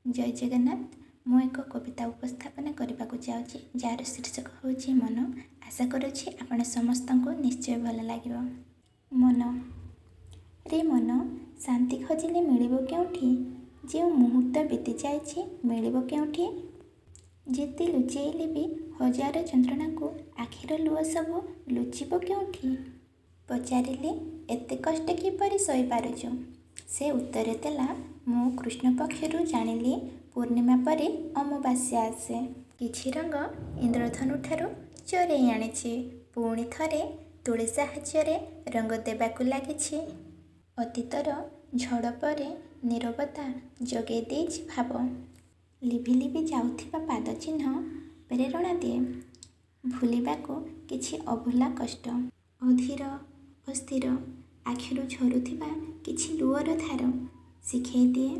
ଜୟ ଜଗନ୍ନାଥ। ମୁଁ ଏକ କବିତା ଉପସ୍ଥାପନା କରିବାକୁ ଯାଉଛି, ଯାହାର ଶୀର୍ଷକ ହେଉଛି ମନ। ଆଶା କରୁଛି ଆପଣ ସମସ୍ତଙ୍କୁ ନିଶ୍ଚୟ ଭଲ ଲାଗିବ। ମନ ରେ ମନ, ଶାନ୍ତି ଖୋଜିଲେ ମିଳିବ କେଉଁଠି? ଯେଉଁ ମୁହୂର୍ତ୍ତ ବିତିଯାଇଛି ମିଳିବ କେଉଁଠି? ଯେତେ ଲୁଚେଇଲେ ବି ହଜାର ଯନ୍ତ୍ରଣାକୁ ଆଖିର ଲୁହ ସବୁ ଲୁଚିବ କେଉଁଠି? ପଚାରିଲି, ଏତେ କଷ୍ଟ କିପରି ସହିପାରୁଛୁ? ସେ ଉତ୍ତର ଦେଲା, ମୁଁ କୃଷ୍ଣପକ୍ଷରୁ ଜାଣିଲି ପୂର୍ଣ୍ଣିମା ପରେ ଅମାବାସ୍ୟା ଆସେ। କିଛି ରଙ୍ଗ ଇନ୍ଦ୍ରଧନୁଠାରୁ ଚୋରେଇ ଆଣିଛି, ପୁଣି ଥରେ ତୂଳୀ ସାହାଯ୍ୟରେ ରଙ୍ଗ ଦେବାକୁ ଲାଗିଛି। ଅତୀତର ଝଡ଼ ପରେ ନୀରବତା ଯୋଗେଇ ଦେଇଛି ଭାବ। ଲିଭି ଲିଭି ଯାଉଥିବା ପାଦଚିହ୍ନ ପ୍ରେରଣା ଦିଏ ଭୁଲିବାକୁ କିଛି ଅଭୁଲା କଷ୍ଟ। ଅଧୀର ଅସ୍ଥିର ଆଖିରୁ ଝରୁଥିବା କିଛି ଲୁହର ଧାର ଶିଖେଇ ଦିଏ,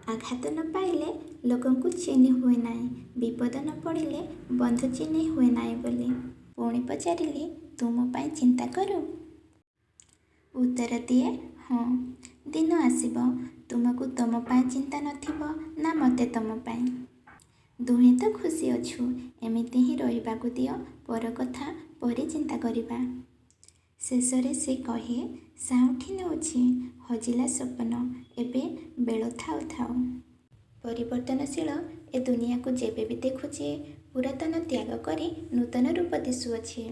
ଆଘାତ ନ ପାଇଲେ ଲୋକଙ୍କୁ ଚିହ୍ନି ହୁଏ ନାହିଁ, ବିପଦ ନ ପଡ଼ିଲେ ବନ୍ଧୁ ଚିହ୍ନି ହୁଏ ନାହିଁ ବୋଲି। ପୁଣି ପଚାରିଲି, ତୁ ମୋ ପାଇଁ ଚିନ୍ତା କରୁ? ଉତ୍ତର ଦିଏ, ହଁ। ଦିନ ଆସିବ, ତୁମକୁ ତୁମ ପାଇଁ ଚିନ୍ତା ନଥିବ ନା ମୋତେ ତମ ପାଇଁ। ଦୁହେଁ ତ ଖୁସି ଅଛୁ, ଏମିତି ହିଁ ରହିବାକୁ ଦିଅ, ପର କଥା ପରେ ଚିନ୍ତା କରିବା। ଶେଷରେ ସେ କହେ, ସାଉଁଟି ନେଉଛି ହଜିଲା ସପନ ଏବେ ବେଳ ଥାଉ ଥାଉ। ପରିବର୍ତ୍ତନଶୀଳ ଏ ଦୁନିଆକୁ ଯେବେ ବି ଦେଖୁଛି, ପୁରାତନ ତ୍ୟାଗ କରି ନୂତନ ରୂପ ଦିଶୁଅଛି।